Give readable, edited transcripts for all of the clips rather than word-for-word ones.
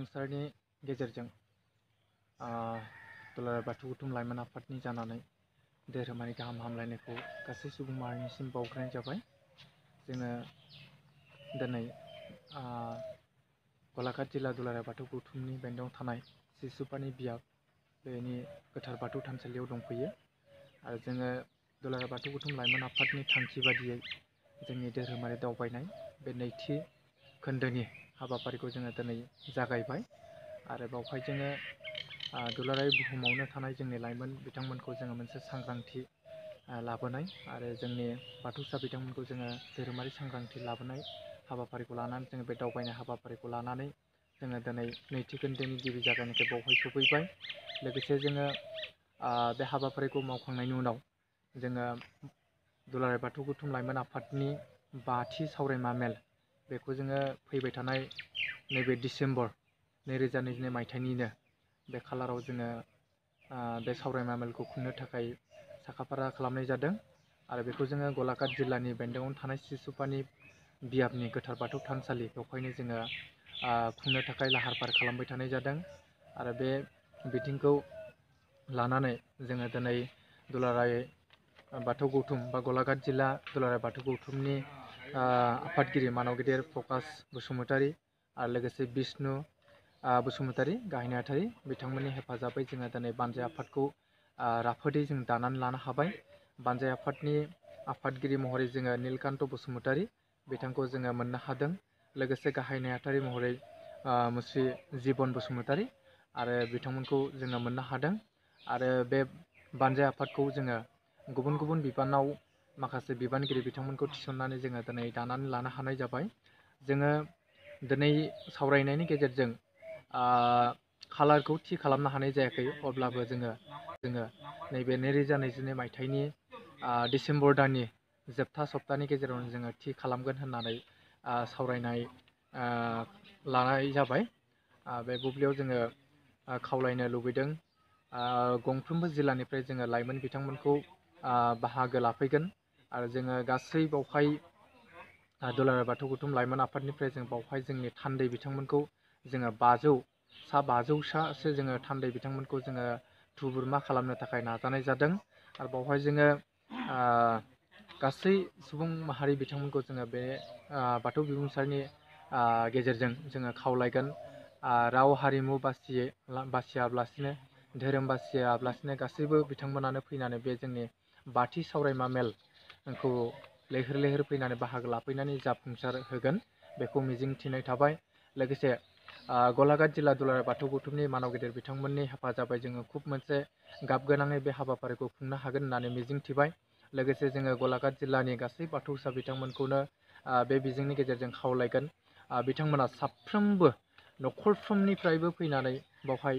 बिबुंसारनि गेजेरजों दुलाराय बाथौ गौथुम लाइमोन आफादनि जानानै धोरोमारि गाहाम हामलायनायखौ गासै सुबुं माहारिनिसिम बावग्रोनाय जाबाय। जोङो दिनै गलाघाट जिल्ला दुलाराय बाथौ गौथुमनि बेन्दोंआव थानाय सिसुपानि बियाब बेनि गोथार बाथौ थानसालियाव दंफैयो आरो जोङो दुलाराय बाथौ गौथुम लाइमोन आफादनि थांखि बादियै जोंनि धोरोमारि दावबायनाय बे नैथि खोन्दोनि हाबाफारिखौ जोङो दिनै जागायबाय आरो बावहाय जोङो दुलाराय बुहुमावनो थानाय जोंनि लाइमोन बिथांमोनखौ जोङो मोनसे सांग्रांथि लाबोनाय आरो जोंनि बाथौसा बिथांमोनखौ जोङो धोरोमारि सांग्रांथि लाबोनाय हाबाफारिखौ लानानै जोङो बे दावबायनाय हाबाफारिखौ लानानै जोङो दिनै नैथि खोन्दोनि गिबि जागायनायखौ बावहाय सफैबाय। लोगोसे जोङो बे हाबाफारिखौ मावखांनायनि उनाव जोङो दुलाराय बाथौ गौथुम लाइमोन आफादनि 5थि सावरायमा मेल बेखौ जोङो फैबाय थानाय नैबे डिसेम्बर 2022 मायथाइनिनो बे खालाराव जोङो बे सावरायमा मेलखौ खुंनो थाखाय साखाफारा खालामनाय जादों आरो बेखौ जोङो गलाघाट जिल्लानि बेन्दोंआवनो थानाय सिसुपानि बियाबनि गोथार बाथौ थानसालि बेवहायनो जोङो खुंनो थाखाय लाहार फाहार खालामबाय थानाय जादों आरो बे बिथिंखौ लानानै जोङो दिनै दुलाराय बाथौ गौथुम बा गलाघाट जिल्ला दुलाराय बाथौ गौथुमनि आफादगिरि मानाव प्रकाश बसुमतारी आरो लोगोसे बिष्णु बसुमतारी गाहाय नेहाथारि बिथांमोननि हेफाजाबै जोङो दिनै बानजाय आफादखौ राफोदै जों दानानै लानो हाबाय। बानजाय आफादनि आफादगिरि महरै जोङो नीलकान्त बसुमतारी बिथांखौ जोङो मोननो हादों। लोगोसे गाहाय नेहाथारि महरै मुस्रि जिबन बसुमतारी आरो बिथांमोनखौ जोङो मोननो हादों आरो बे बानजाय आफादखौ जोङो गुबुन गुबुन बिबानाव माखासे बिबानगिरि बिथांमोनखौ थिसननानै जोङो दिनै दानानै लानो हानाय जाबाय। जोङो दिनै सावरायनायनि गेजेरजों खालारखौ थि खालामनो हानाय जायाखै, अब्लाबो जोङो नैबे 2022 मायथाइनि डिसेम्बर दाननि जोबथा सप्तानि गेजेरावनो जोङो थि खालामगोन होननानै सावरायनाय लानाय जाबाय। बे बुब्लियाव जोङो खावलायनो लुबैदों गंफ्रोमबो जिल्लानिफ्राय जोङो लाइमोन बिथांमोनखौ बाहागो लाफैगोन आरो जोङो गासै बावहाय दुलाराय बाथौ गौथुम लाइमोन आफादनिफ्राय जों बावहाय जोंनि थान्दै बिथांमोनखौ जोङो 500सासो जोङो थान्दै बिथांमोनखौ जोङो थुबुरमा खालामनो थाखाय नाजानाय जादों आरो बावहाय जोङो गासै सुबुं माहारि बिथांमोनखौ जोङो बे बाथौ बिबुंसारनि गेजेरजों जोङो खावलायगोन राव हारिमु बासियाब्लासिनो धोरोम बासियाब्लासिनो गासैबो बिथांमोनानो फैनानै बे जोंनि 5थि सावरायमा मेलखौ लैहोर लैहोर फैनानै बाहागो लाफैनानै जाफुंसार होगोन बेखौ मिजिंथिनाय थाबाय। लोगोसे गलाघाट जिल्ला दुलाराय बाथौ गौथुमनि मानाव गेदेर बिथांमोननि हेफाजाबै जोङो खुब मोनसे गाब गोनाङै बे हाबाफारिखौ खुंनो हागोन होननानै मिजिंथिबाय। लोगोसे जोङो गलाघाट जिल्लानि गासै बाथौसा बिथांमोनखौनो बे बिजोंनि गेजेरजों खावलायगोन बिथांमोना साफ्रोमबो न'खरफ्रोमनिफ्रायबो फैनानै बावहाय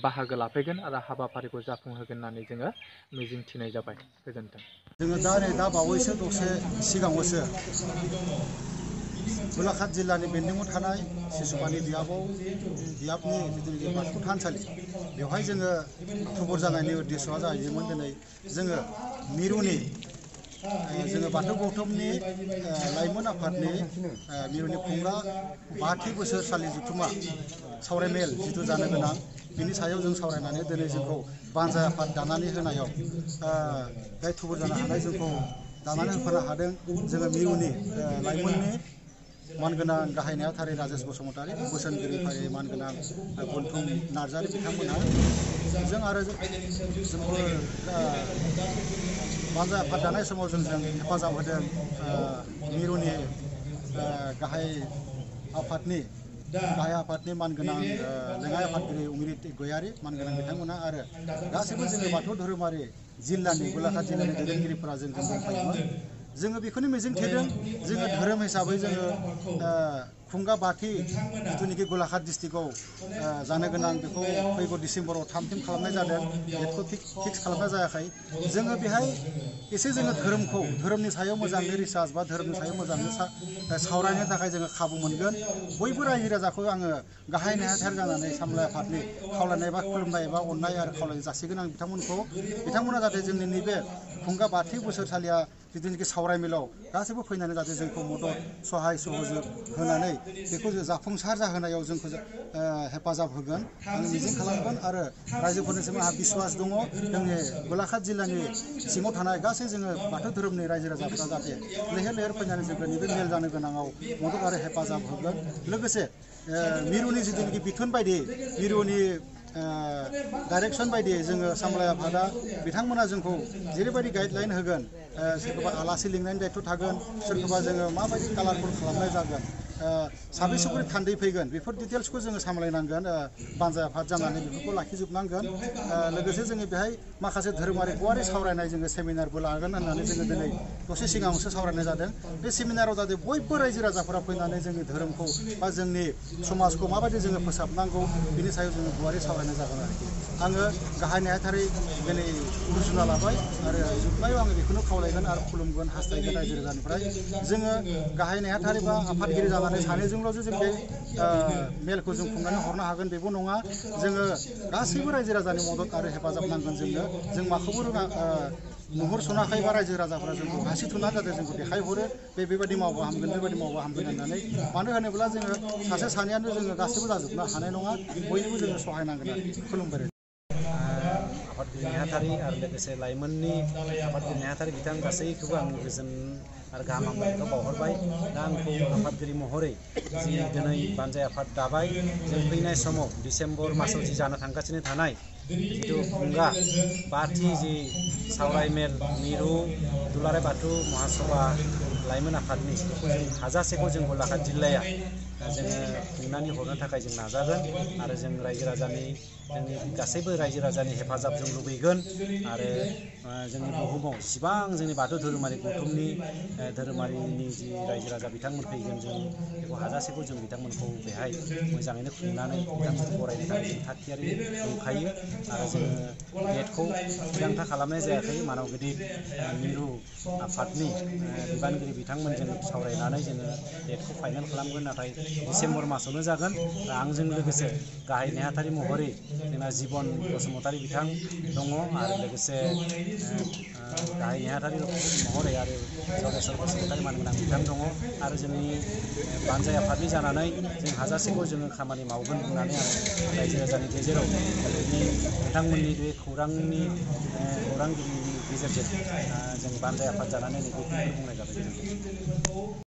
बाहागो लाफैगोन आरो हाबाफारिखौ जाफुंहोगोन होननानै जोङो मिजिंथिनाय जाबाय। गोजोन्थों। जोङो दा बावैसो दसे सिगाङावसो गलाघाट जिल्लानि बेन्दोंआव थानाय सिसुपानि बियाबनि जिथुनाखि बाथौ थानसालि बेवहाय जोङो थुबुर जानायनि उद्देश्यआ जाहैदोंमोन दिनै जोङो मिरुनि जोङो बाथौ गौथुमनि लाइमोन आफादनि मिरुनि खुंग्रा 5थि बोसोरसालि जथुम्मा सावरायमेल जिथु जानो गोनां बिनि सायाव जों सावरायनानै दिनै जोंखौ बानजाय आफाद दानानै होनायाव बे थुबुर जानो हानाय जोंखौ दानानै होफानो हादों। जोङो मिरुनि लाइमोननि मानगोनां गाहाय नेहाथारि राजेश बसुमतारी, बोसोनगिरि फारियै मानगोनां गन्थं नार्जारी बिथांमोनहा जों आरो जोंबो बानजाय आफाद दानाय समाव जोंजों हेफाजाब होदों मिरुनि गाहाय आफादनि मानगोनां लेङाइ आफादगिरि अमित गयारी मानगोनां बिथांमोनहा आरो गासैबो जोङो बाथौ धोरोमारि जिल्लानि गलाघाट जिल्लानि दैदेनगिरिफोरा जोंजों दंफायोमोन। जोङो बेखौनो मिजिंथिदों जोङो धोरोम हिसाबै जोङो खुंगा 5थि जिथुनिखि गलाघाट डिस्ट्रिक्टआव जानो गोनां बेखौ फैगौ डिसेम्बराव 3 खालामनाय जादों। डेटखौ फिक्स खालामनाय जायाखै। जोङो बेहाय एसे जोङो धोरोमनि सायाव मोजाङै रिसार्च बा धोरोमनि सायाव मोजाङै सावरायनो थाखाय जोङो खाबु मोनगोन। बयबो रायजो राजाखौ आङो गाहाय नेहाथारि जानानै सामलाय आफादनि खावलायनाय बा खुलुमनाय एबा अननाय आरो खावलायनाय जासिगोन आं बिथांमोना जाहाथे जोंनि नैबे खुंगा 5थि बोसोरसालिया जिथुनाखि सावरायमेलाव गासैबो फैनानै जाहाथे जोंखौ मदद सहाय सहयोग होनानै बेखौ जाफुंसार जाहोनायाव जोंखौ हेफाजाब होगोन आं मिजिं खालामगोन आरो रायजोफोरनिसिम आंहा बिश्वास दङ जोंनि गलाघाट जिल्लानि सिङाव थानाय गासै जोङो बाथौ धोरोमनि रायजो राजाफ्रा जाहाथे लैहोर लैहोर फैनानै जोंखौ नैबे मेल जानो गोनाङाव मदद आरो हेफाजाब होगोन लोगोसे मिरुनि जिथुनाखि बिथोन बायदियै मिरुनि डाइरेक्सन बायदियै जोङो सामलाय आफादा बिथांमोना जोंखौ जेरैबायदि गाइडलाइन होगोन सोरखौबा आलासि लिंनायनि दायथ' थागोन सोरखौबा जोङो माबायदि कालारफुल खालामनाय जागोन साबेसेफोर थान्दै फैगोन बेफोर डिटेल्सखौ जोङो सामलायनांगोन बानजाय आफाद जानानै बेफोरखौ लाखिजोबनांगोन लोगोसे जोङो बेहाय माखासे धोरोमारि गुवारै सावरायनाय जोङो सेमिनारबो लागोन होननानै जोङो दिनै दसे सिगाङावसो सावरायनाय जादों बे सेमिनाराव जाहाथे बयबो रायजो राजाफोरा फैनानै जोंनि धोरोमखौ बा जोंनि समाजखौ माबायदि जोङो फोसाबनांगौ बिनि सायाव जोङो गुवारै सावरायनाय जागोन आरोखि आङो गाहाय नेहाथारि दिनै रुजुना लाबाय आरो जोबनायाव आङो बेखौनो खावलायगोन आरो खुलुमगोन हास्थायगोन रायजो राजानिफ्राय जोङो गाहाय नेहाथारि बा आफादगिरि जानानै सानैजोंल'सो जों बे मेलखौ जों खुंनानै हरनो हागोन बेबो नङा जोङो गासैबो रायजो राजानि मदद आरो हेफाजाब नांगोन जोंनो जों माखौबो रोङा नुहुरसनाखै बा रायजो राजाफोरा जोंखौ आसि थुनानै जाहाथे जोंखौ देखायहरो बेबायदि मावबा हामगोन बेबायदि मावबा हामगोन होननानै मानो होनोब्ला जोङो सासे सानैयानो जोङो गासैबो जाजोबनो हानाय नङा बयनिबो जोङो सहाय नांगोन आरो खुलुमबाय आफादगिरि नेहाथारि आरो लोगोसे लाइमोननि आफादगिरि नेहाथारि बिथां गासैखौबो आं गोजोन आरो गाहाम हामलायनायखौ बावहरबाय दा आंखौ आफादगिरि महरै जि दिनै बानजाय आफाद दाबाय जों फैनाय समाव डिसेम्बर मासाव जि जानो थांगासिनो थानाय जिथु खुंगा बाथि जि सावराय मेल मिरु दुलाराय बाथौ महासभा लाइमोन आफादनि जों हाजासेखौ जों गलाघाट जिल्लाया जोङो खुंनानै हरनो थाखाय जों नाजागोन आरो जों रायजो राजानि जोंनि गासैबो रायजो राजानि हेफाजाब जों लुबैगोन आरो जोंनि बुहुमाव जेसेबां जोंनि बाथौ धोरोमारि गौथुमनि धोरोमारिनि जि रायजो राजा बिथांमोन फैगोन जों बेखौ हाजासेखौ जों बिथांमोनखौ बेहाय मोजाङैनो खुंनानै बिथांमोनखौ बरायनो थाखाय जों थाग थियारि दंखायो आरो जोङो डेटखौ थिरांथा खालामनाय जायाखै मानव गिदिर मिरु आफादनि बिबानगिरि बिथांमोनजों सावरायनानै जोङो डेटखौ फाइनेल खालामगोन नाथाय डिसेम्बर मासावनो जागोन आंजों लोगोसे गाहाय नेहाथारि महरै जोंना जिबन बसुमतारी बिथां दङ आरो लोगोसे गाहाय नेहाथारि महरै आरो जगेश्वर बसुमतारी मानगोनां बिथां दङ आरो जोंनि बानजाय आफादनि जानानै जों हाजासेखौ जोङो खामानि मावगोन होननानै आं रायजो राजानि गेजेराव बिथांमोननि बे खौरांगिरिनि गेजेरजों जों बानजाय आफाद जानानै नैबे बुंनाय जाबाय।